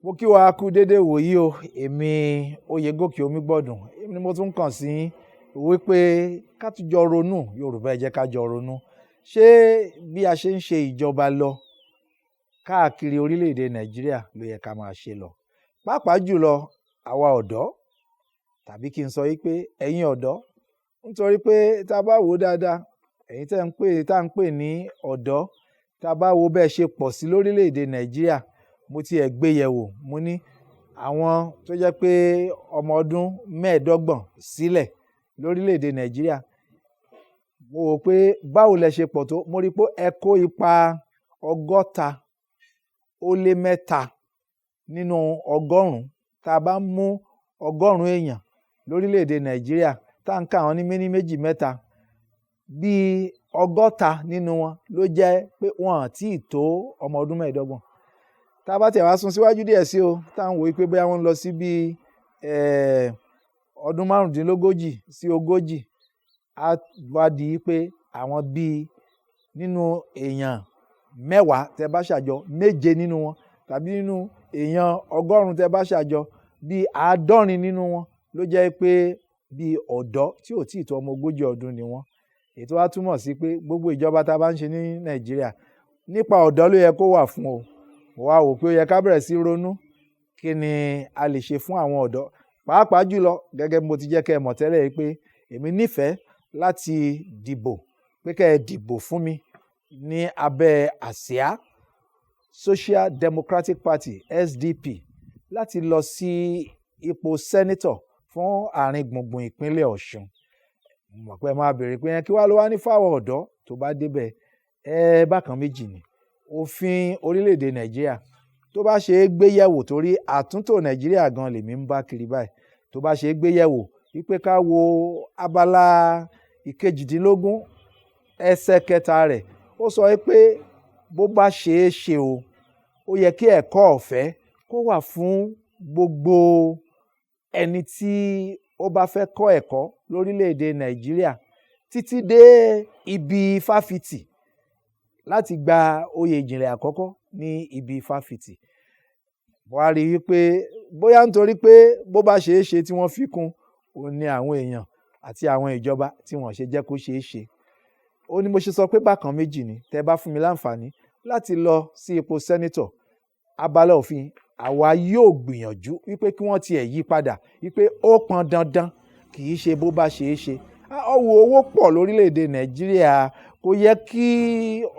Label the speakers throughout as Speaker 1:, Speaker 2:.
Speaker 1: Mo kí wa kú dédé wòyí o. Èmi Oyègòkè Omígbọ̀dùn, èmi ni mo tún kàn sí wípé ká tún jọ ronú. Yorùbá, ẹ jẹ́ ká jọ ronú. Ṣé bí a ṣe ń ṣe ìjọba lọ káàkiri orílẹ̀-èdè Nàìjíríà ló yẹ ká máa ṣe lọ? Pàápàá jùlọ àwa ọ̀dọ́, tàbí kí n sọ wípé ẹ̀yin ọ̀dọ́, nítorí pé tá a bá wò ó dáadáa, ẹ̀yin tẹ́ ń pè tá ń pè ní ọ̀dọ́, tá a bá wo bẹ́ẹ̀ ṣe pọ̀ sí lórílẹ̀-èdè Nàìjíríà, mo ti ẹ̀ gbé yẹ̀wò, mo ní àwọn tó jẹ́ pé ọmọ ọdún 25 sílẹ̀ lórílẹ̀-èdè Nàìjíríà, mo wò pé báwo lẹ ṣe pọ̀ tó, mo rí pé ẹ kó ipa 63 nínú ọgọ́rùn-ún. Tá a bá mú 100 èèyàn lórílẹ̀-èdè Nàìjíríà, tá ń kà wọ́n ní méní, méjì, mẹ́ta, bíi 60 nínú wọn ló jẹ́ pé wọn ò tí ì tó ọmọ ọdún 25. Tá a bá tiẹ̀ wá sún síwájú díẹ̀ sí o, tá ń wò wípé bóyá wọ́n ń lọ sí bíi ọdún 35 sí 40, á wá di pé àwọn bíi nínú èèyàn 10 tẹ́ bá ṣàjọ, 7 nínú wọn, tàbí nínú èèyàn 100 tẹ́ bá ṣàjọ, bíi 70 nínú wọn ló jẹ́ pé bíi ọ̀dọ́ tí ò tíì tó ọmọ 40 ọdún ni wọ́n. Èyí tó wá túmọ̀ sí pé gbogbo ìjọba tá a bá ń ṣe ní Nàìjíríà, nípa ọ̀dọ́ ló yẹ kó wà fún o. Mo wá wò pé ó yẹ ká bẹ̀rẹ̀ sí ronú kí ni a lè ṣe fún àwọn ọ̀dọ́, pàápàá jùlọ gẹ́gẹ́ bí mo ti jẹ́ kẹ́ ẹ mọ̀ tẹ́lẹ̀ pé èmi nífẹ̀ẹ́ láti dìbò, pé kẹ́ ẹ dìbò fún mi ní abẹ́ àsíá Social Democratic Party, SDP, láti lọ sí ipò sẹ́nítọ̀ fún àárín gbùngbùn ìpínlẹ̀ Ọ̀ṣun. Mo mọ̀ pé ẹ máa béèrè pé kí wá ló wá ní fáwọn ọ̀dọ́ tó bá débẹ̀. Ẹ bákan méjì ni òfin orílẹ̀-èdè Nàìjíríà tó bá ṣe é gbé yẹ̀wò, torí àtúntò Nàìjíríà gan lèmi ń bá kiri báyìí, tó bá ṣe é gbé yẹ̀wò wípé ká wo abala 18 ẹsẹ̀ 3 rẹ̀, ó sọ pé bó bá ṣe é ṣe o, ó yẹ kí ẹ̀kọ́ ọ̀fẹ́ kó wà fún gbogbo ẹni tí ó bá fẹ́ kọ́ ẹ̀kọ́ lórílẹ̀-èdè Nàìjíríà títí dé ibi fáfitì, láti gba oyè ìjìnlẹ̀ àkọ́kọ́ ní ibi fáfitì. Wọ́n á rí i wípé bóyá nítorí pé bó bá ṣe é ṣe tí wọ́n fi kún òun ni àwọn èèyàn àti àwọn ìjọba tí wọ́n ṣe jẹ́ kó ṣe é ṣe. Ó ní mo ṣe sọ pé bákan méjì ni, tẹ́ bá fún mi láǹfààní láti lọ sí ipò sẹ́nítọ̀, abala òfin àwa yóò gbìyànjú wípé kí wọ́n tiẹ̀ yí padà wípé ó pọn dandan, kì í ṣe bó bá ṣe é ṣe. Ọwọ́ owó pọ̀ lórílẹ̀‐èdè Nàìjíríà, kò yẹ kí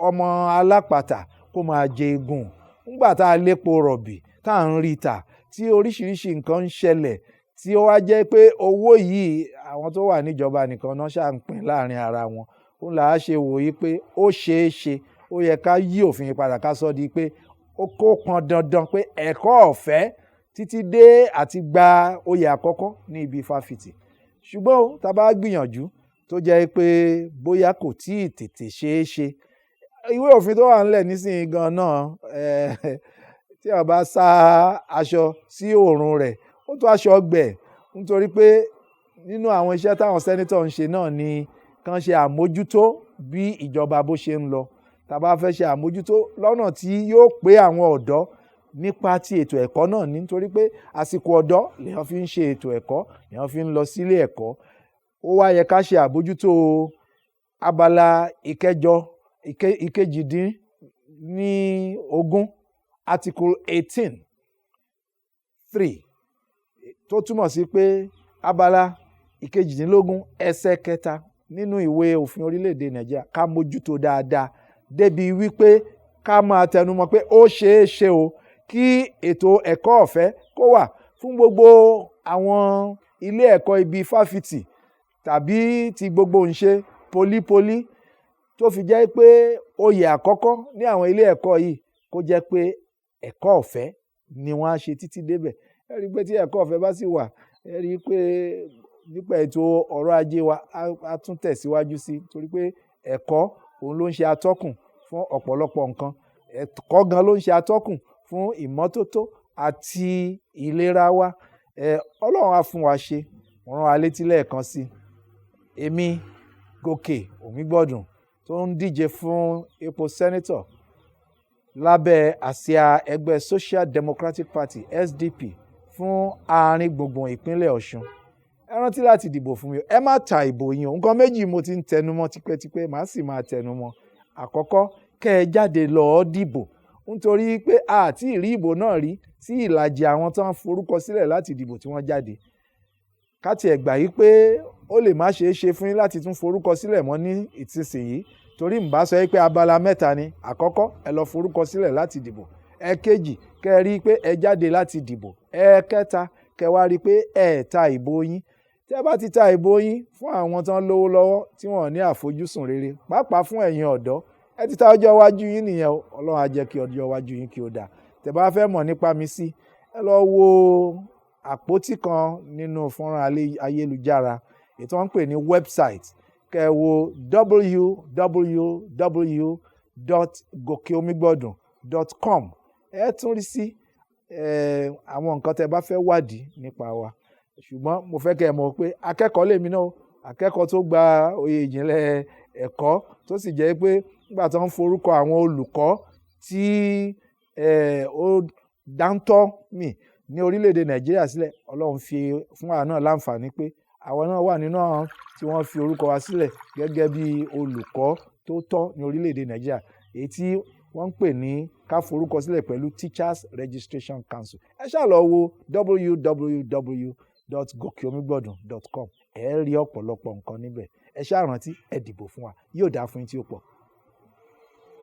Speaker 1: ọmọ alápatà kó máa jẹ egun nígbà tá a lépo rọ̀bì tá à ń rí tà, tí oríṣiríṣi nǹkan ń ṣẹlẹ̀, tí ó wá jẹ́ pé owó yìí, àwọn tó wà níjọba nìkan náà ṣáà ń pín láàrin ara wọn. Ó là á ṣe wò yí pé ó ṣeé ṣe, ó yẹ ká yí òfin padà, ká sọ di pé ó kó pọn dandan pé ẹ̀kọ́ ọ̀fẹ́ títí dé àti gba oyè àkọ́kọ́ ní ibi fáfitì. Ṣùgbọ́n tá a bá gbìyànjú, tó jẹ́ pé bóyá kò tí ì tètè ṣeé ṣe, ìwé òfin tó wà ńlẹ̀ nísìnyí gan náà, tí a bá sá aṣọ sí òòrùn rẹ̀, ó tó aṣọ gbẹ, nítorí pé nínú àwọn iṣẹ́ táwọn sẹ́nítọ̀ ń ṣe náà ni kán ṣe àmójútó bí ìjọba bó ṣe ń lọ. Tá a bá fẹ́ ṣe àmójútó lọ́nà tí yóò pé àwọn ọ̀dọ́ nípa ti ètò ẹ̀kọ́ náà ní, nítorí pé àsìkò ọ̀dọ́ lèèyàn fi ń ṣe ètò ẹ̀kọ́, lèèyàn fi ń lọ sílé ẹ̀kọ́. Ó wá yẹ ká ṣe àbójútó abala ìkẹjọ, 18, article 18(3), tó túmọ̀ sí pé abala 18 ẹsẹ̀ 3 nínú ìwé òfin orílẹ̀-èdè Nàìjíríà, ká mójútó dáadáa débi wípé ká máa tẹnumọ́ pé ó ṣeé ṣe o kí ètò ẹ̀kọ́ ọ̀fẹ́ kó wà fún gbogbo àwọn ilé ẹ̀kọ́ ibi fáfitì tàbí ti gbogbo ńṣe pólípólí, tó fi jẹ́ pé oyè àkọ́kọ́ ní àwọn ilé ẹ̀kọ́ yìí, kó jẹ́ pé ẹ̀kọ́ ọ̀fẹ́ ni wọ́n á ṣe títí débẹ̀. Ẹ rí i pé tí ẹ̀kọ́ ọ̀fẹ́ bá sì wà, ẹ rí i pé nípa ètò ọrọ̀ ajé wa á tún tẹ̀síwájú sí, torí pé ẹ̀kọ́ òun ló ń ṣe atọ́kùn fún ọ̀pọ̀lọpọ̀ nǹkan. Ẹ̀kọ́ gan ló ń ṣe atọ́kùn fún ìmọ́tótó àti ìlera wa. Ọlọ́run á fún wa ṣe. Mo rán wa létí lẹ́ẹ̀kan sí, èmi Gòkè Òmígbọ̀dùn tó ń díje fún ipò sẹ́nítọ̀. Lábẹ́ àsíá ẹgbẹ́ Social Democratic Party, SDP, fún àárín gbùngbùn ìpínlẹ̀ Ọ̀ṣun. Ẹ rántí láti dìbò fún mi. Ẹ má ta ìbò yín o. Nǹkan méjì mo ti ń tẹnumọ́ tipẹ́tipẹ́, màá sì máa tẹnumọ́. Àkọ́kọ́, kẹ́ ẹ jáde lọ́ọ́ dìbò, nítorí pé àti ìrí ìbò náà rí tí ìlàjì àwọn tó ń forúkọ sílẹ̀ láti dìbò tí wọ́n jáde. Ká tiẹ̀ gbà yí pé ó lè má ṣeé ṣe fún yín láti tún forúkọ sílẹ̀ mọ́ ní ìsinsìnyí, torí ń bá sọ pé abala mẹ́ta ni. Àkọ́kọ́, ẹ lọ forúkọ sílẹ̀ láti dìbò. Ẹ̀kejì, kẹ́ ẹ rí i pé ẹ jáde láti dìbò. Ẹ̀kẹta, kẹ́ wá rí i pé ẹ ta ìbò yín. Tẹ́ bá ti ta ìbò yín fún àwọn tó ń lówó lọ́wọ́ tí wọ́n ní àfojúsùn rere, pàápàá fún ẹ̀yin ọ̀dọ́, ẹ ti ta ọjọ́ iwájú yín nìyẹn o. Ọlọ́run á jẹ́ kí ọjọ́ iwájú yín kí ó dáa. Tẹ́ bá fẹ́ mọ̀ nípa mi sí, ẹ lọ wo àpótí kan nínú fọ́nrán ayélujára èyí tí wọ́n ń pè ní website. Kẹ́ ẹ wo www.gokeomigbodun.com. Ẹ tún rí sí àwọn nǹkan tẹ́ bá fẹ́ wádìí nípa wa. Ṣùgbọ́n mo fẹ́ kẹ́ ẹ mọ̀ pé akẹ́kọ̀ọ́ lèmi náà, akẹ́kọ̀ọ́ tó gba oyè ìjìnlẹ̀ ẹ̀kọ́, tó sì jẹ́ pé nígbà tó ń forúkọ àwọn olùkọ́ tí ó dáńtọ́ mì ní orílẹ̀-èdè Nàìjíríà sílẹ̀, Ọlọ́run fi fún àwa náà láǹfààní pé àwọn náà wà nínú àwọn tí wọ́n fi orúkọ wa sílẹ̀ gẹ́gẹ́ bí olùkọ́ tó tọ́ ní orílẹ̀-èdè Nàìjíríà, èyí tí wọ́n ń pè ní ká forúkọ sílẹ̀ pẹ̀lú Teachers Registration Council. Ẹ ṣáà lọ wo www.gokeomigbodun.com, ẹ rí ọ̀pọ̀lọpọ̀ nǹkan níbẹ̀. Ẹ ṣáà rántí, ẹ dìbò fún wa, yóò dáa fún yín tí ó pọ̀.